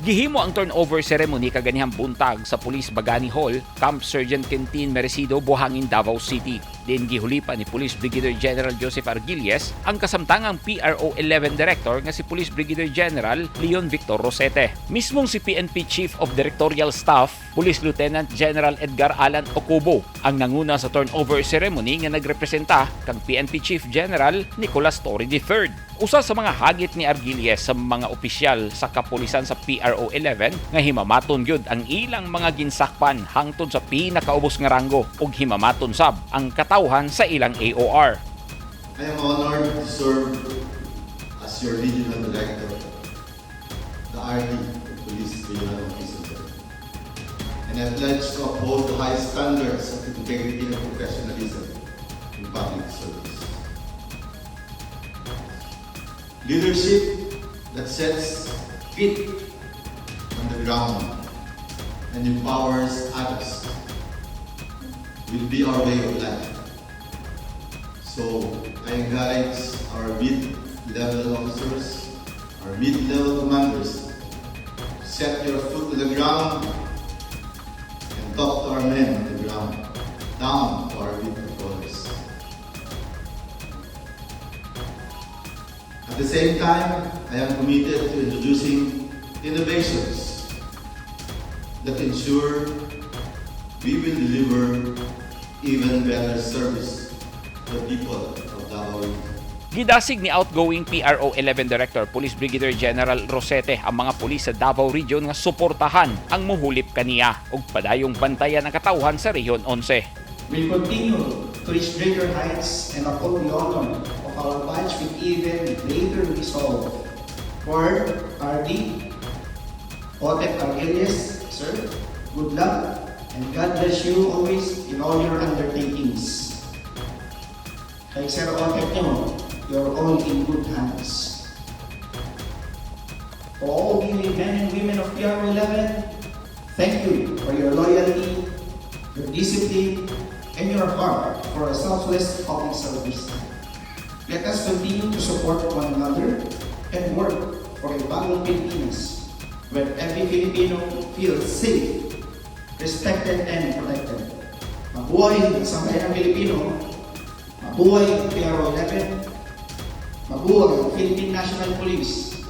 Gihimo ang turnover ceremony kaganihang buntag sa Police Bagani Hall, Camp Sergeant Quintin Merecido, Buhangin, Davao City. Din gihulipan ni Police Brigadier General Joseph Arguilles ang kasamtangang PRO 11 Director nga si Police Brigadier General Leon Victor Rosete. Mismong si PNP Chief of Directorial Staff, Police Lieutenant General Edgar Alan Ocubo, ang nanguna sa turnover ceremony nga nagrepresenta kang PNP Chief General Nicolas Torre III. Usa sa mga hagit ni Arguilles sa mga opisyal sa kapulisan sa PRO 11 nga himamaton gyud ang ilang mga ginsakpan hangtod sa pinakaubos nga ranggo ug himamaton sab ang katawhan sa ilang AOR. I am honored to serve as your regional director, the RD, the Police Regional Officer. And I pledge to uphold the highest standards of integrity and professionalism in public service. Leadership that sets feet on the ground and empowers others will be our way of life. So I encourage our mid-level officers, our mid-level commanders, to set your foot to the ground and talk to our men on the ground, down to our beat patrollers. At the same time, I am committed to introducing innovations that ensure we will deliver even better service to the people of Davao Region. Gidasig ni outgoing PRO 11 Director Police Brigadier General Rosete ang mga pulis sa Davao Region nga suportahan ang muhulip kaniya ug padayong bantayan ang katawhan sa Rehiyon 11. Will continue to reach greater heights and uphold the honor of our batch with even greater resolve. For RD, Otep Arguilles, sir, good luck and God bless you always in all your undertakings. Kay Sir Otep nyo, you're all in good hands. To all the men and women of PRO 11, thank you for your loyalty, your discipline, and your heart for a selfless public service. Let us continue to support one another and work for a bagong Pilipinas where every Filipino feels safe, respected, and protected. Mabuhay ang sambayanang Pilipino, mabuhay ang PRO 11, mabuhay ang Philippine National Police.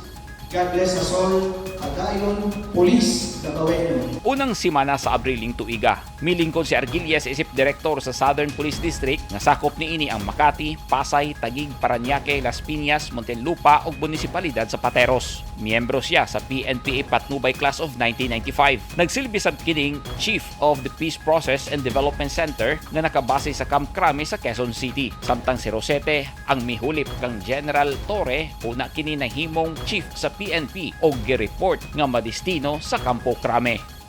God bless us all. Padayon, Police, Davaoeño. Unang simana sa Abril ning tuiga, milingkod si Arguilles isip direktor sa Southern Police District nga sakop niini ang Makati, Pasay, Taguig, Parañaque, Las Piñas, Muntinlupa ug munisipalidad sa Pateros. Miyembro siya sa PNPA Patnubay Class of 1995. Nagsilbi sab kining Chief of the Peace Process and Development Center nga nakabase sa Camp Crame sa Quezon City. Samtang si Rosete ang mihulip kang General Torre, una kini nahimong chief sa PNP og gi-report nga madestino sa Campo Crame.